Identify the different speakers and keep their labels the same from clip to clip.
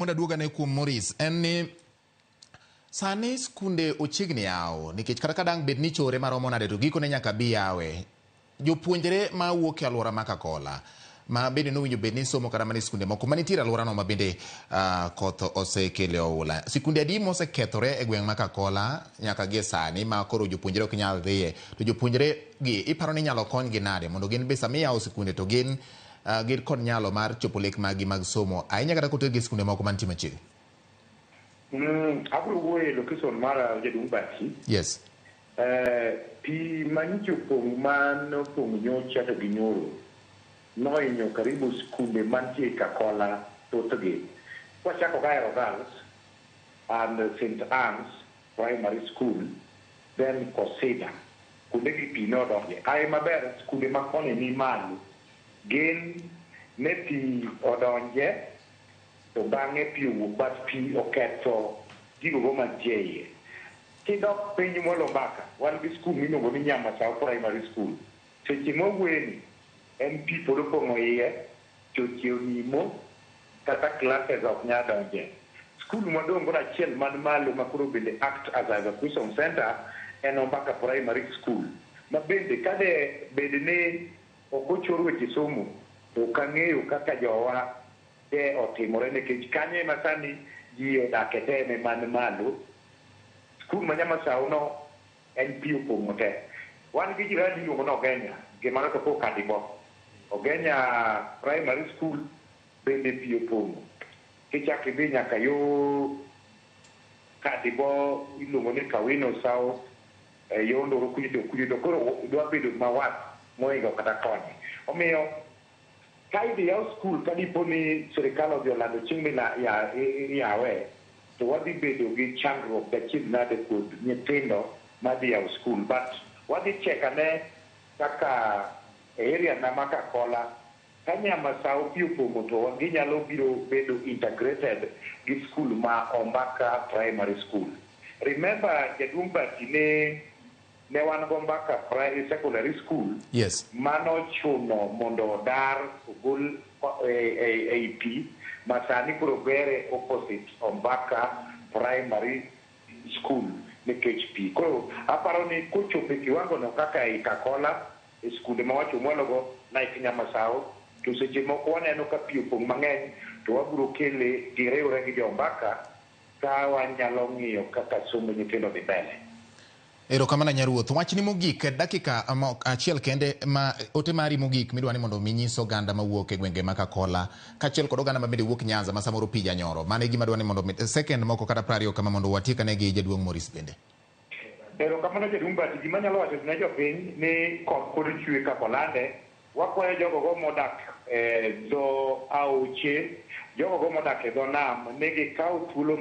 Speaker 1: Mondo aduogane kuom Maurice, en ni sani skunde ochiegni yawo nikech kata ka dang' bed ni chore maromo nade to gikone nyaka bi yawe. Jopuonjre ma wuok e alwora ma Kakola ma bende nowinjo bed ni somo kata mana e skunde moko manitiere e alworano ma bende koth osekele oula. Sikunde adi mosekethore e gweng' ma Kakola nyaka gie sani ma koro jopuonjre ok nyal dhiye to jopuonjre gi iparo ni inyalo konygi nade mondo gin be sama iyawo sikunde to gin gin kod nyalo mar chopo lek maggi mag somo ahinya kata kotergi e sikunde moko mantie machiegni?
Speaker 2: Abiro wuoyo e location mar jaduong' Bati.
Speaker 1: Yes.
Speaker 2: Pi manyiche opong' manopong' nyocha to gi nyoro nohinyo karibu skunde mantie Kakola thothgi. Kwachako gi Ahero Girls and St. Anne's Primary School, then Kosida, kuonde gi pi nodonje. Ae maber skunde ma koni ni malo gin ne pi odonje to bang'e pi owuok but pi oketho gigo go mantie iye. Kidok piny mwalo Mbaka, wan gi skul miluongo ni Nyamasao Primary School. Seche mwawuoyeni, en pi pod opong'o iye, choche onimo, kata classes ok nyal donje. Skul mwadong' godo achiel man malo ma koro bende act as a evacuation center en Ombaka Primary School. Ma bende ka de bed ni ok ochor weche somo, to ok ang'eyo kaka jowa de otimore nikech kanyo ema sani ji odake te ema man malo. Skul ma Nyamasao no en pi opong'o te. Wan gi jirani iluongo ni Ogenya, gimano to koro Kadibo. Ogenya Primary School bende pi opong'o. Kichak idhi nyaka yo Kadibo iluongo ni Kawino South, yo Ndoro kucho kucho koro dwa bedo mawat mohingo kata koni. Omiyo ka idhi yaw skul ka dipo ni sirikal odhi olando chieng' mila yawe to wadhi bedo gi chandruok gachiedh nade kod nyithindo madhi yawo skul. But wadhi check ane kaka e area na ma Kakola ka Nyamasao pi opong'o to ginyalo biro bedo integrated gi skul ma Ombaka Primary School. Remember jaduong' Bati ne wan go Ombaka Secondary School manochuno mondo odar ogol ei pi ma sani koro gere opposite Ombaka Primary School nikech pi. Koro aparo ni kochopo e kiwango no kaka ei Kakola e skunde mawacho mwalo go like Nyamasao to seche moko waneno ka pi opong' mang'eny to wabiro kele giriwre gi jo Ombaka ka wanyalo ng'iyo kaka somb nyithindo dhi mbele.
Speaker 1: Erokamano Nyaruoth. Wachni mogik, dakika achiel kende ma ote mari mogik midwa ni mondo mi nyis oganda mawuok e gwenge ma Kakola kaachiel kod oganda ma bende wuok Nyanza ma samoro pi janyoro. Mano e gima adwa ni mondo second moko kata 20 kama mondo watiek ane gi jaduong' Maurice bende.
Speaker 2: Erokamano jaduong' Bati. Gima anyalo wacho ne jopiny ni koth pod chwe kaka olande. Wakwayo jogo go modak e dho aoche, jogo go modak e dho nam ni gikaw thuolo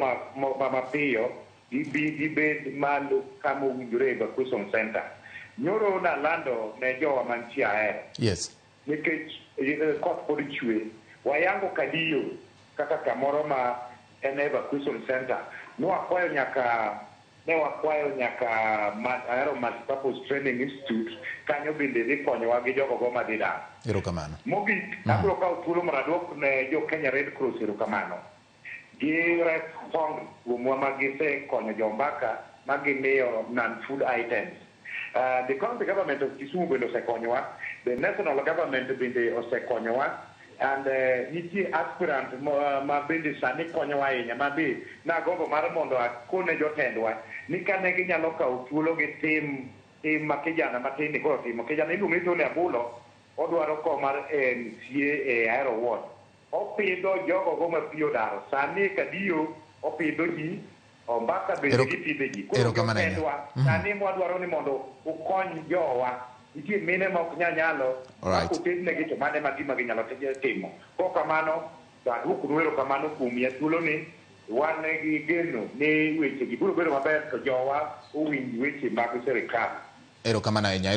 Speaker 2: mapiyo gibi gibed malo kama owinjore e evacuation center. Nyoro nalando ne jowa mantie Ahero. Nikech koth pod chwe. Wayango Kadiyo kaka kamoro ma en evacuation center. Nwakwayo nyaka ne wakwayo nyaka Ahero Multipurpose Training Institute kanyo bende dhi konyowa gi jogo go madhi dar.
Speaker 1: Erokamano.
Speaker 2: Mogik, abiro kawo thuolo mondo aduok ne jo Kenya Red Cross erokamano. Gi respond kuomwa ma gisekonyo jo Ombaka ma gimiyo non-food items. The county government of Kisumu bende osekonyowa, the national government bende osekonyowa, and nitie aspirant ma bende sani konyowa ahinya ma be nagombo mar mondo akone jotendwa ni kane ginyalo kawo thuolo gitim tim ma kijana matin ni koro timo. Kijana iluongo ni Tony Abulo, odwaro kom mar MCA e Ahero Ward. Opidho jogo go ma pi odaro. Sani e Kadiyo opidho ji, Ombaka bende gipidhe ji. Koro jotendwa, sani mwadwaro ni mondo ukony jowa. Nitie mine ma ok nyal nyalo, ma kotednegi to mano ema gima ginyalo timo. Kok kamano, to aduokonu erokamano kuom miya thuoloni. Wan gi geno ni weche gi biro bedo maber to jowa owinj weche mag sirikal.
Speaker 1: Erokamano ahinya.